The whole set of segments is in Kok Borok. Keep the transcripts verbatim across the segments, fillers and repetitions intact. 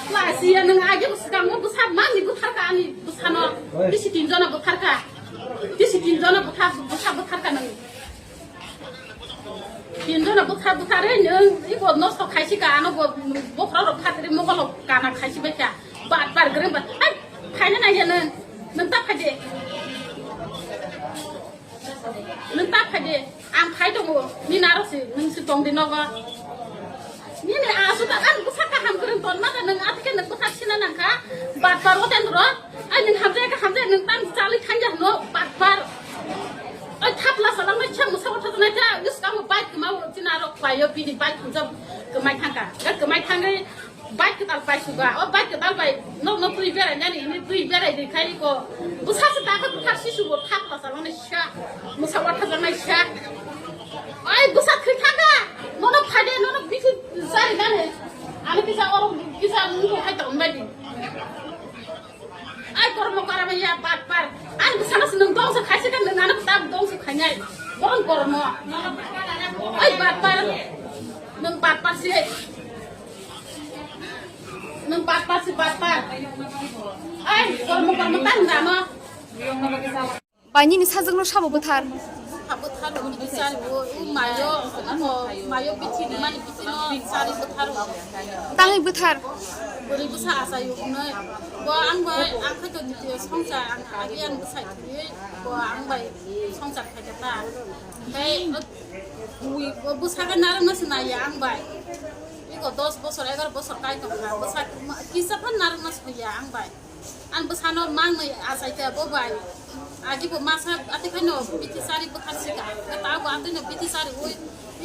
Klasiya nwng age bwskango bwsa mani bwtharka ani bwsano. Bisi tinjono bwtharka. Bisi tinjono bwtha-, bwsa bwtharka nwng. Tinjono bwtha bwtharwi nwng ibo nosto khaisika ano bo bokhorok phatri mogolo kana khaisi baikha. Bat bar greng bat. Ai, phaina naiya nwng. Nwng ta phaide. Nwng ta phai de, ang phai tongo, nini aro se, nwng se tong di nogo. Nini asu ta, ang bwsa kaham kwrwng ton ma da, nwng atike nwng bwsa sina nang kha, bat par o ten ro, ai nwng hamjai ka hamjai, nwng tang chalwi thang ya no, bat par. Ai thapla salang nai chang musa wata nai ta, yus kamu bike ma wo, china ro payo, bini bike hamjak, kwmai thang ka, ga kwmai thangwi, Bike kwtal pai suga, o bike kwtal bai nok nok twi berai nani, ini twi berai di khai ko. Bwsa se ta kha bwsa si sugo thak ta sa mani sa. Musa wa tha jang nai sa. Ai bwsa thwi tha ga. Nono phai de, nono bithi jari nani. Ani kisa oro kisa nungko khai ta umbai di. Ai kormo karama ya bat par. Ani bwsa na se nung dong se khai se kan nung ana ta dong se khai nai. Boron kormo. Ai bat par. Nung bat par se. Nung bat par si bat par. Ai, kormo kormo tan jano. Bai nini sajwkno sabo bwthar. Sabo bwthar nini bwsari bo, o mayo, o mayo bithi ni mani bithi no sari bwthar o. Tangwi bwthar. Bwrwi bwsa achaio hwnwi. Bo ang bai, ang khaito ditiyo songchar, ang agi ang bwsai thwiwi, bo ang bai songchar khaikha ta. Tei o bui, o bwsakhe narwkna se naiya ang bai. Iko dos bosor, egar bosor kai tongkha, bwsa kisa phan narwkna se hoya ang bai. Ang bwsano mangnwi achaikha bo bai. Agi bo masa atwi khaino bithi sari bwthar sika. Khe ta bo atwino bithi sari ui,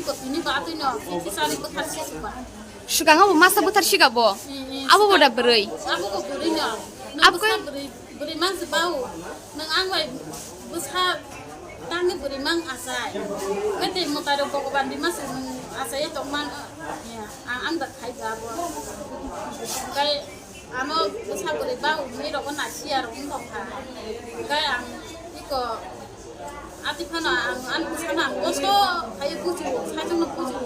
iko tini bo atwino bithi sari bwthar sika. Swkango bo masa bwthar sika bo. Abo bo da bwrwi. Abo bo bwrwi no. Abo bwsa bwrwi, bwrwi mang se bau. Nang ang bai bwsa tangni bwrwi mang achai. Khe tei mwtai rok Bhogoban di masa nang achai tong man. Ang, ang da khai da bo. Kai Ano bwsa bwrwi ba uni rogo nasiya rok wng tongkha. Hwnkhe ang iko ati phano ang ani bwsano ang kosto phaiwi bujiwo, saichungno bujiwo.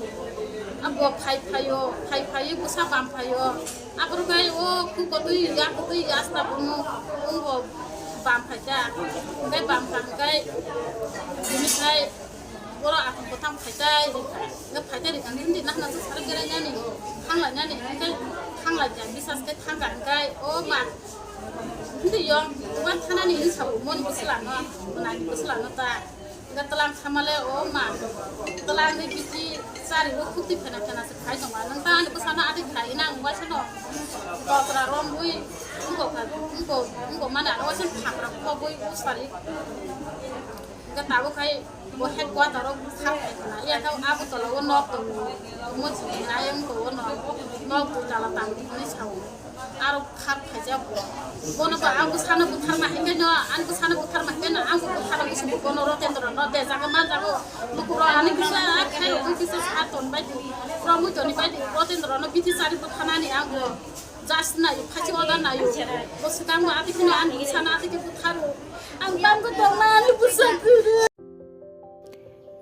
Abo phai phaio, phai phaiwi bwsa bam phaio. Aphuru khe o khu kotwi, ya kotwi, ya asta bono wngbo bam phaikha. Hwnkhe bam pha hwnkhe bini khai Borok athang bwthang phaitai rikha. Hwnkhe phaitai rikha hwnkhe nahna swk sari berainani, thanglainani, hwnkhe thanglaikha, bisas khe thangkha hwnkhe, o ma, hwnkhe yong, uban thanani hwnwi sao, moni bwswlano, nani bwswlano ta. Hwnkhe twlang thamale, o ma, twlang ni bithi chari o khukti phena phena se khai tongma. Nwng ta ani bwsano adi khlai nang, waisano kotra romwi wngkha, wngkha, wngkha mani ano waisano thapra khogwi usari. Hwnkhe tabuk khai bo headquarter o kha phai khna, ya thang abo tola o nok tongo, omo chini ayang tongo nok, nok dui tala tang hinwi sao. Aro kha phaijak bo. Bono ba ang bwsano butharma hinkhe no, ang bwsano butharma hinkhe no, ang bo butharma bwswk bono Rotendra no de jaga ma jago. Lukurok ani kisa khairokgwi kisa sa ton bai di, romwi toni bai di, Rotendra no bithi chari butharnani ang bo. Just nayo, phachi order nayo. Bo swkang ma ati kheno ani bwsano ati khe butharu. Ang bangko tongma ani bwsa guru.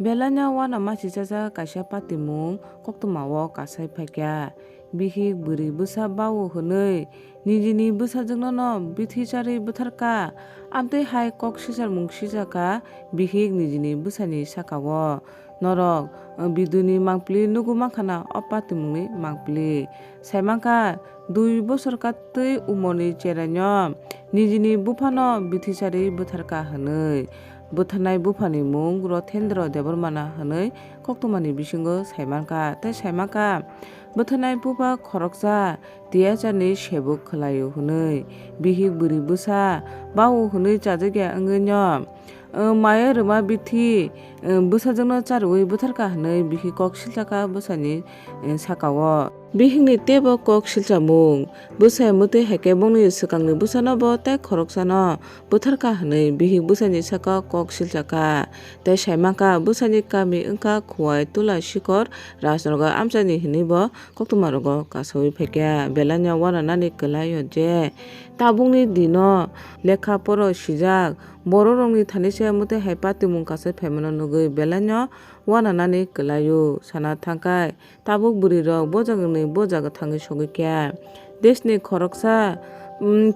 Belai no uanama chichajak kaisa patimung koktwma o kasai phaikha. Bihik bwrwi bwsa bao hwnwi nijini bwsajwkno no bithi charwi bwtharkha. Amtwi hai kok sichar mung sijakha bihik nijini bwsani saka o. Norok, eh, biduni mangpili nugwi mankha na o patimungni mangpili. Saimankha, dui bosor katwi umorni cheraino nijini buphano bithi charwi bwtharkha hwnwi. Bwtharnai buphani mung Rothendra Debbarmana hwnwi koktwmani bisingo saimankha. Tei saimankha, bwtharnai bupha khoroksa tiyacharni sebuk khwlaio hwnwi. Bihik bwrwi bwsa bao hwnwi chajakya wngwino. Maya rwma bithi bwsajwkno charwi bwtharkha hwnwi bihik kok silchakha bwsani sakao. Bihikni teibo kok silchamung. Bwsai mwtwi hai khe bongni swkangni bwsano bo tei khoroksano bwtharkha hwnwi bihik bwsani sakao kok silchakha. Tei saimankha bwsani kami wngkha Khuwai Tula Sikor Rajnagar amchaini hwnwi bo koktwma rogo kasawi phaikha. Belai no uananani kwlaio je tabukni dino lekha poro sijak borok rokni thani se mwtwi hai patimung kasai phaimano nugwi belai no uananani kwlaio sana thangkhai tabuk bwrwi rok bo jaga ni bo jaga thangwi sogwi kha. Deshni khoroksa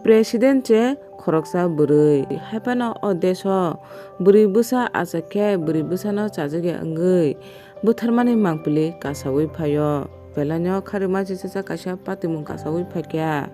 president se khoroksa bwrwi. Haiphano o desho bwrwi bwsa achai khe bwrwi bwsano chajakya wngwi bwtharmani mangpili kasawi phaio. Belaino kharwi maichwsa kaisa patimung kasawi phaikha.